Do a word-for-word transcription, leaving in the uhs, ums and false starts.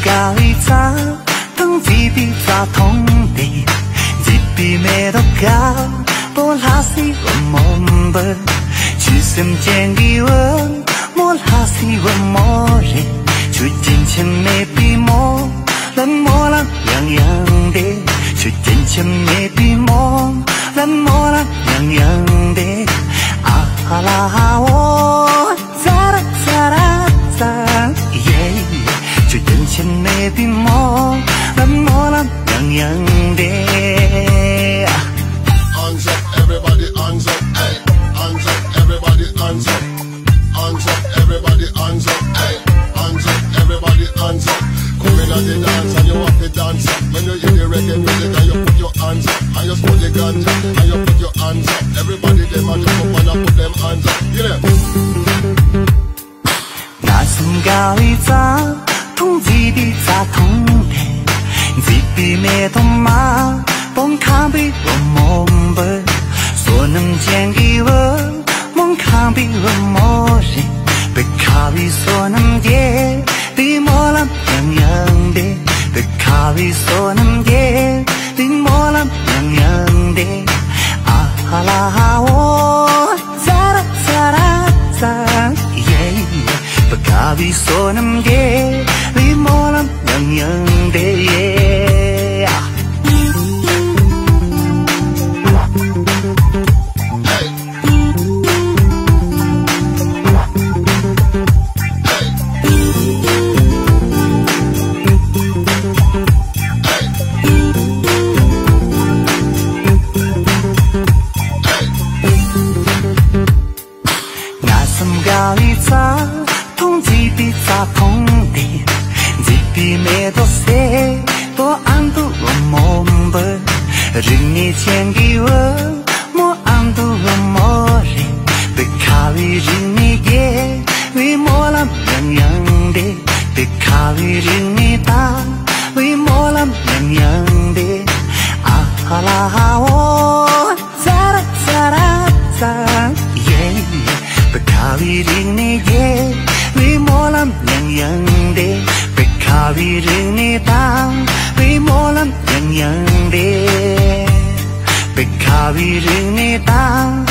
དགའ་བའི་རྩྭ་ཐང་མཛེས་པའི་རྩྭ་ཐང་དེ། མཛེས་པའི་མེ་ཏོག་དཀར་པོ་ལྷ་སའི་བུ་མོ་འབུལ། ཆོས་སེམས་ཅན་གྱི་བུ་མོ་ལྷ་སའི་བུ་མོ་རེད། ཆོས་རྒྱུན་ཆད་མེད་པའི་སྨོན་ལམ་སྨོན་ལམ་ཡང་ཡང་འདེབས། ཆོས་རྒྱུན་ཆད་མེད་པའི་སྨོན་ལམ་སྨོན་ལམ་ཡང་ཡང་འདེབས། ཨ་ཧ་ལ་ཧ་འོ། ཙ་ར་ཙ་ར་ཙ། ཡེ། ཆོས་རྒྱུན་ཆད་མེད་པའི་སྨོན་ལམ་སྨོན་ལམ་ཡང་ཡང་འདེབས། Hands up, everybody, hands up, hey. Hands up, everybody, hands up. Hands up, everybody, hands up, hey. Hands up, everybody, hands up. Come in at the dance and you have to dance up. When you hear the reggae music and you put your hands up, and you smoke the ganja and you put your hands up. Everybody, them a jump up and a put them hands up. Hear them. ང་གསུམ་དགའ་བའི་རྩྭ་ཐང་མཛེས་པའི་རྩྭ་ཐང་དེ། མཛེས་པའི་མེ་ཏོག་དམར་པོ་ཁམས་པའི་བུ་མོ་འབུལ། བསོད་ནམས་ཅན་གྱི་བུ་མོ་ཁམས་པའི་བུ་མོ་རེད། བོད་ཁ་བའི་བསོད་ནམས་རྒྱས་པའི་སྨོན་ལམ་ཡང་ཡང་འདེབས། བོད་ཁ་བའི་བསོད་ནམས་རྒྱས་པའི་སྨོན་ལམ་ཡང་ཡང་འདེབས། ཨ་ཧ་ལ་ཧ་འོ། ཙ་ར་ཙ་ར་ཙ། ཡེ། བོད་ཁ་བའི་བསོད་ནམས་རྒྱས་པའི་སྨོན་ལམ་ཡང་ཡང་འདེབས། ཡེ། ང་གསུམ་དགའ་བའི་རྩྭ་ཐང་མཛེས་པའི་རྩྭ་ཐང་དེ། མཛེས་པའི་མེ་ཏོག་སེར་པོ་ཨ་མདོ་བུ་མོ་འབུལ། རིག་གནས་ཅན་གྱི་བུ་མོ་ཨ་མདོ་བུ་མོ་རེད། བོད་ཁ་བའི་རིག་གནས་རྒྱས་པའི་སྨོན་ལམ་ཡང་ཡང་འདེབས། བོད་ཁ་བའི་རིག་གནས་དར་བའི་སྨོན་ལམ་ཡང་ཡང་འདེབས། ཨ་ཧ་ལ་ཧ་འོ། ཙ་ར་ཙ་ར་ཙ། ཡེ། བོད་ཁ་བའི་རིག་གནས་རྒྱས་པའི་སྨོན་ལམ་ཡང་ཡང་འདེབས། བོད་ཁ་བའི་རིག་གནས་དར་བའི་སྨོན་ལམ་ཡང་ཡང་འདེབས། བོད་ཁ་བའི་རིག་གནས་དར་